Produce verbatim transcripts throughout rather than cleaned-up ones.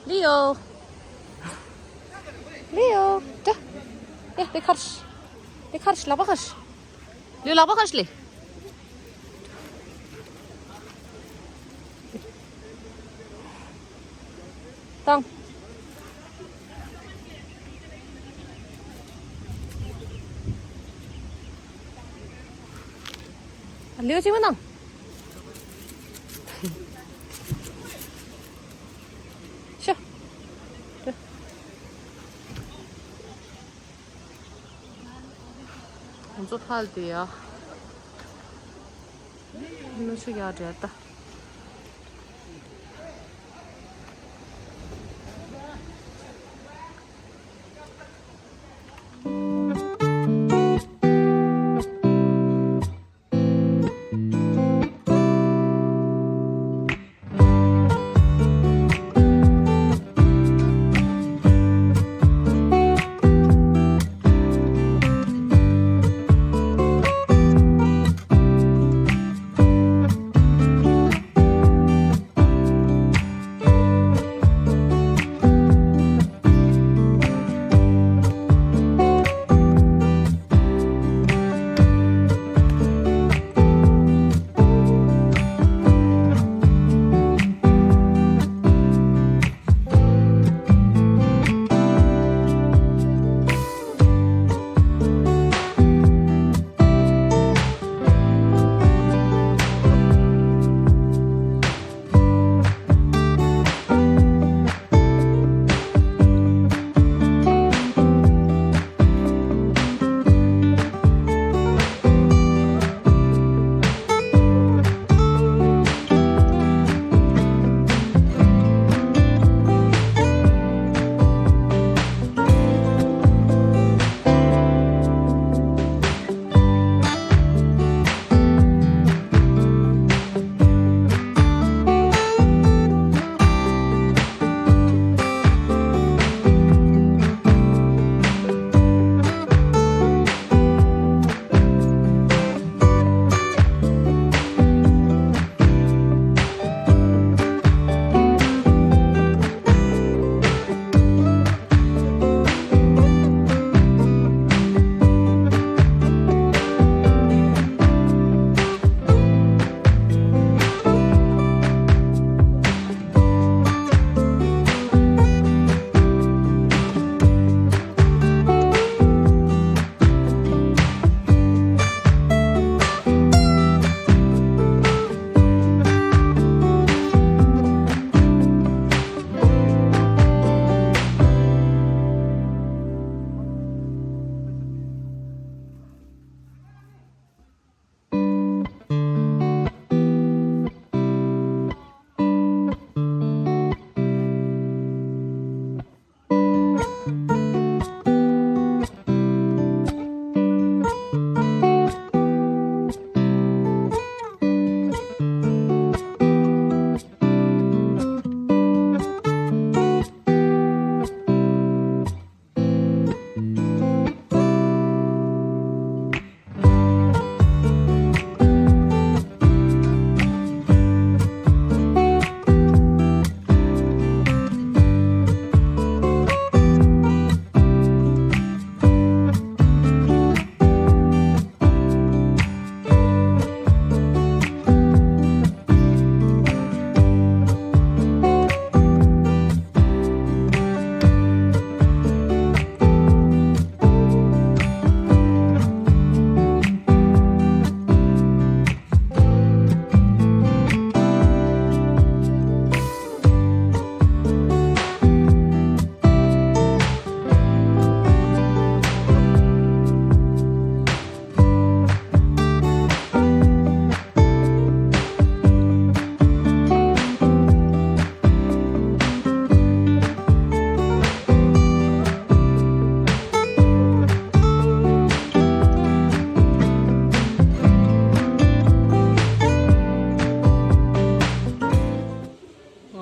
ལིའོ། ལིའོ། ད། ཡ། དེ་ཁར། དེ་ཁར་ལག་པ་ཁར། ལིའོ་ལག་པ་ཁར་ལི། དང་། ལིའོ་ཅིག་མ་ནང་། ཤོ། ང་ཚོ་ཕར་དེ་ཡ། ནུ་ཆུ་ཡ་འདྲ་ད།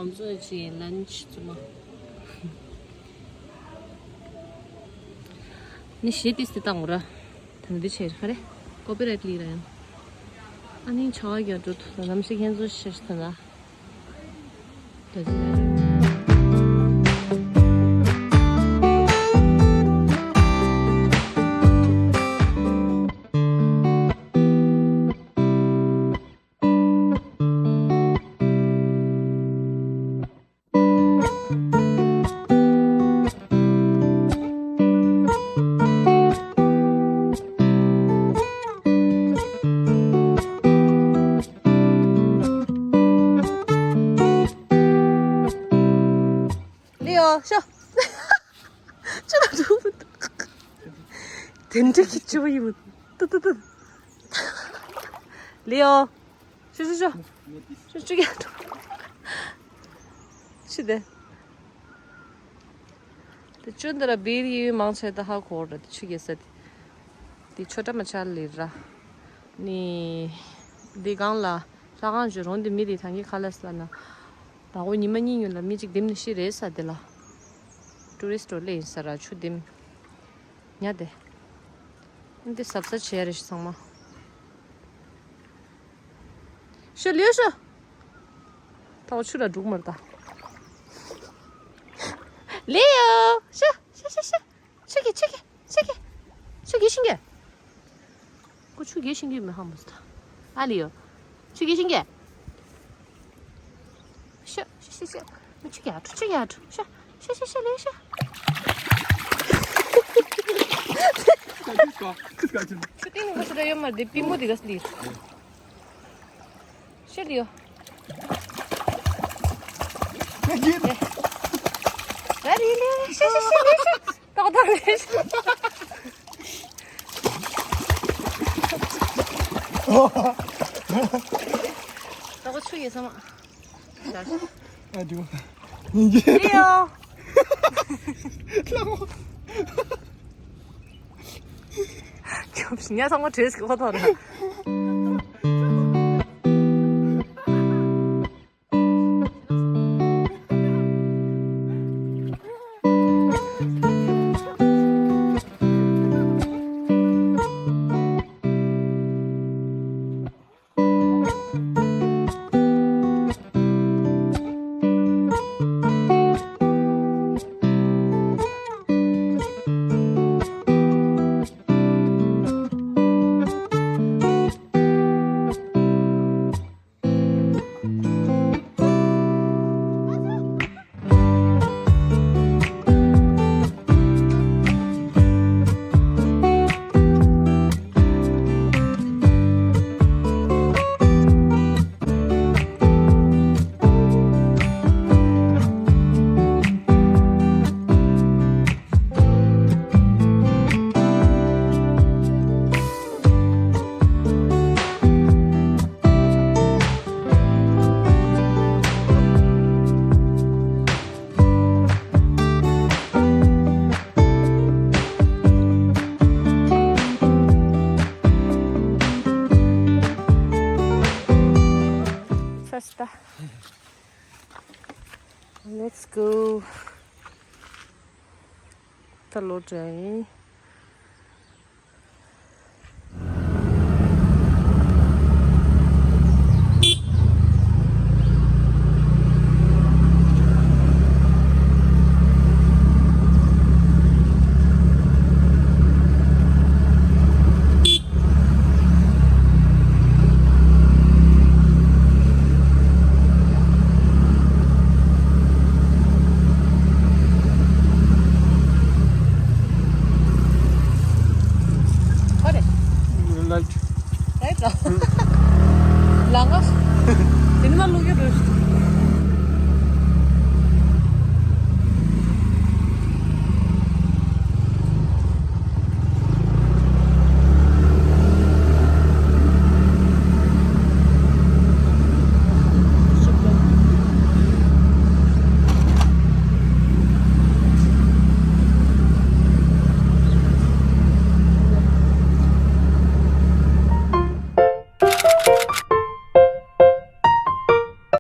ང་ཚོ་ཅིག་ལན་ཆི་བཙུགས་མ། ནི་ཞེ་ཏིས་ཏི་བཏང་ར། ད་ནི་འདི་ཆེ་ར་ཧ་རེ། ཀོ་པི་རའེ་ཊི་ལི་ར་ཡང་། ཨ་ནི་ཆ་བ་རྒྱ་འགྲོ་ཐུབ་ན་ནམ་ཞིག་ཁྱེད་ཚོ་ཤེས་ཐུབ་ན། ལིའོ་ཤོ། ཅི་ལ་འགྲོ། དེ་འདྲ་གི་ཅི་བ་ཡིན། ཏུ་ཏུ་ཏུ། ལིའོ། ཤོ་ཤོ་ཤོ། ཤོ་ཅི་ག་ཅི་དེ། དེ་ཅུན་དེ་ར་བིར་ཡི་མང་ཆེ་ད་ཧ་གོ་ར་དེ་ཆུ་གེ་ས་དེ། དེ་ཆོ་ཏྲ་མ་ཆ་ལི་ར། ནི། འདི་གང་ལ། ལྷ་ཁང་བཞུགས་རོང་དེ་མི་དེ་ཐང་གི་ཁ་ལ་ས་ན། ད་འོ་ཉི་མ་གཉིས་ཉུལ་ལ་མི་གཅིག་དེམ་ནི་ཤི་རེད་ས་དེ་ལ། ཊུ་རི་སི་ཊི་ལས་ཡིན་ས་ར་ཆུ་དེམ། ཉ་དེ། འདི་ཟབ་ཟབ་བྱས་རེ་ཞིག་ཚང་མ། ཤོ་ལིའོ་ཤོ། ད་འོ་ཆུ་ལ་འགྲུག་མར་ད། ལིའོ་ཤོ་ཤོ་ཤོ་ཤོ། ཆུ་གི་ཆུ་གི་ཆུ་གི། ཆུ་གི་ཤིང་གི། ཁོ་ཆུ་གི་ཤིང་གི་མི་ཧ་མོ་སི་ད། ཨ་ལིའོ། ཆུ་གི་ཤིང་གི། ཤ་ཤ་ཤ་ཤ། ཆུ་གི་ཨ་ཁྲུ་ཆུ་གི་ཨ་ཁྲུ་ཤ་ཤ་ཤ་ཤ་ལིའོ་ཤ། ཆུ་ཏིང་ནི་ཁོ་ཤི་ད་ཡོད་མ་རེད་པི་མོ་དེ་ག་སི་ལིའོ། ཤ་ལིའོ། ད་རི་ལིའོ་ཤ་ཤ་ཤ་ལིའོ་ཤ། ཏག་ཏག་རེད། ད་གོ་ཆུ་ཡོད་ས་མ། ཨ་འདུག་ཉིན་གྱི་ལིའོ། ལྷ་མོ། ཁྱོད་ཉ་ཚང་མ་བྲེས་ཀྱི་ཁོ་ཐོག་རེད། Let's go. ད་ལོ་དྲན། ཁོ་རེ། ལའིཊ། ལའིཊ་ར། ལང་ཀ། དེ་ནི་མ་ལུག་ཡོད་རེད།